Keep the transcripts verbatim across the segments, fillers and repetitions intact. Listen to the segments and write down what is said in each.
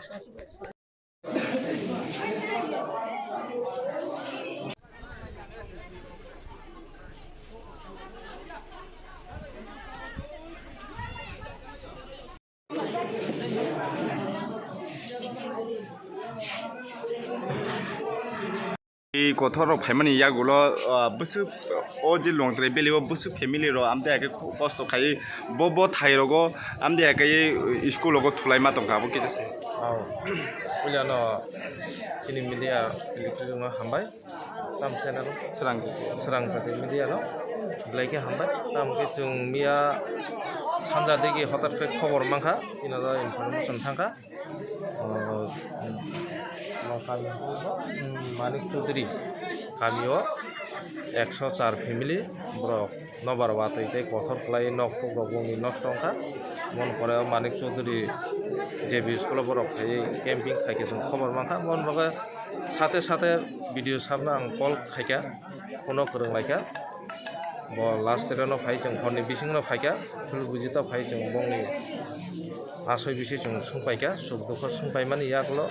I kothor rok phaimani yagulo, ah, bwswk o je Longtrai valley o bwswk family rok amtwi hai khe kosto khai bo, bo thai rogo amtwi hai khe school rogo thulaima tongkha abo kisa se. Oh. Puilano chini media electric no hambai. Tam channel Srang. Srang Jati media no belai khe hambai. Tam khe chwng miya sanja digi hotat khe khobor mankha, chini information thangkha. Oh, ma kami, hmm, Manik Chaudhary kami o ekso char family borok nobar watwi tei kothor khlai nok phuk rok bongni nosto wngkha. Mon pore o Manik Chaudhary J B school o borok phaiwi camping khaikhe chwng khobor mankha. Mon rok sate sate video sabna ang call khaikha, phone o kwrwng laikha. Bo last reno phai chwng horni bisingo phaikha, thul bujito phai chwng bongni asoi bisi chwng sungpaikha, suk dukho sungpaimani yagulo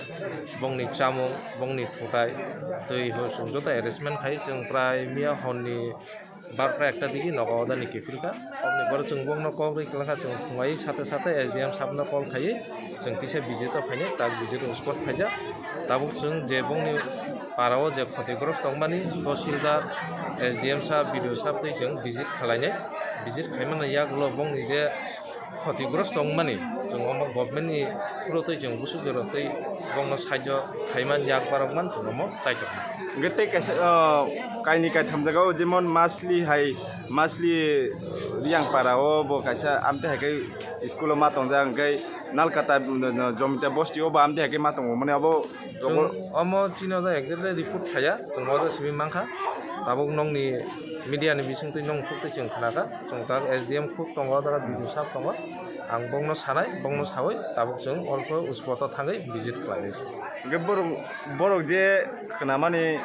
bongni chamung, bongni thutai, twi ho chwng joto arrangement khai chwng prai miya horni barta ekta digi nogo odani kiphilkha. Oboni pore chwng bongno kok rwi kwlangkha, chwng phungai sate sate S D M sabno call khaiwi chwng tisa visit o phainai, tak visit o spot phaijak. Tabuk chwng je bongni para o je khotigrost tongmani, Tahsildar, S D M sab, B D O sab twi chwng visit khlainai. Visit khaimani yagulo bongni je khotigrost tongmani, chwng omo government ni through twi chwng busuk jorok twi bongno sahajyo khaiman yak barokman chwng omo chaitokma. Hwnkhe tei kaisa, ah, kaini kaitham jaga o jemon Masli hai, Masli, Riyangpara o bo kaisa amtwi hai khe school o ma tongjak, hwnkhe Nalkata, Jomita bosti o bo amtwi hai khe ma tongo, mane abo rogo. Chwng omo chini o exactly report khaiya, chwng o simi mankha. Tabuk nokni media ni bisingtwi nong phuk twi chwng khnakha, chwng tak S D M khuk tongo, B D O sab tongo. Ang bongno sanai, bongno sawi tabuk chwng also spot o thangwi visit khlainai. Hwnkhe borok, borok je khnamani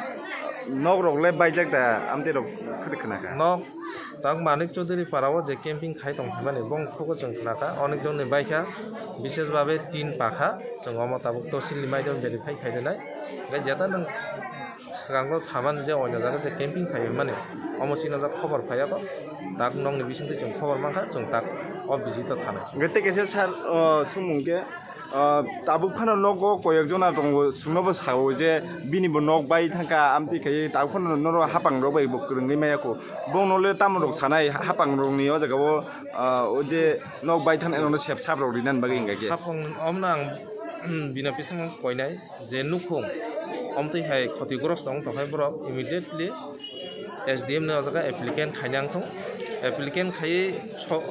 nok rok le baijak da, amtwi rok khwtwi khna kha. Nok tak Manik Chaudhary para o je camping khai tong phaimani bong khugo chwng khna kha, onek jon ni baikha, bishes babe tin pakha, chwng omo tabuk tosil ni maidon verify khai rinai. Hwnkhe jeta nwng swkango saban je oino jaga je camping khai mani, omo chini jak khobor phaiya kho, tak nokni bisingtwi chwng khobor mankha, chwng tak o visit o thanai. Hwnkhe tei kaisa sir, o, sumung khe, Ah, tabuk phano nogo koyek jona tongo, chwngnobo sao je bini bo nok bai thangkha, amtwi khe tabuk phano norok hapang rok bai bo kwrwngwi maya kho. Bono le tamo rok sanai, hapang rok ni o jaga o, ah, o je nok bai thangnairok no sep sap rok rinani bagwi hwnkha khe. Hapang omno ang, hmm, bini bisingo koinai je nukhung omtwi hai khotigrosto wng tongkhai borok immediately S D M ni o jaga applicant khainang thung, applicant khaiwi so-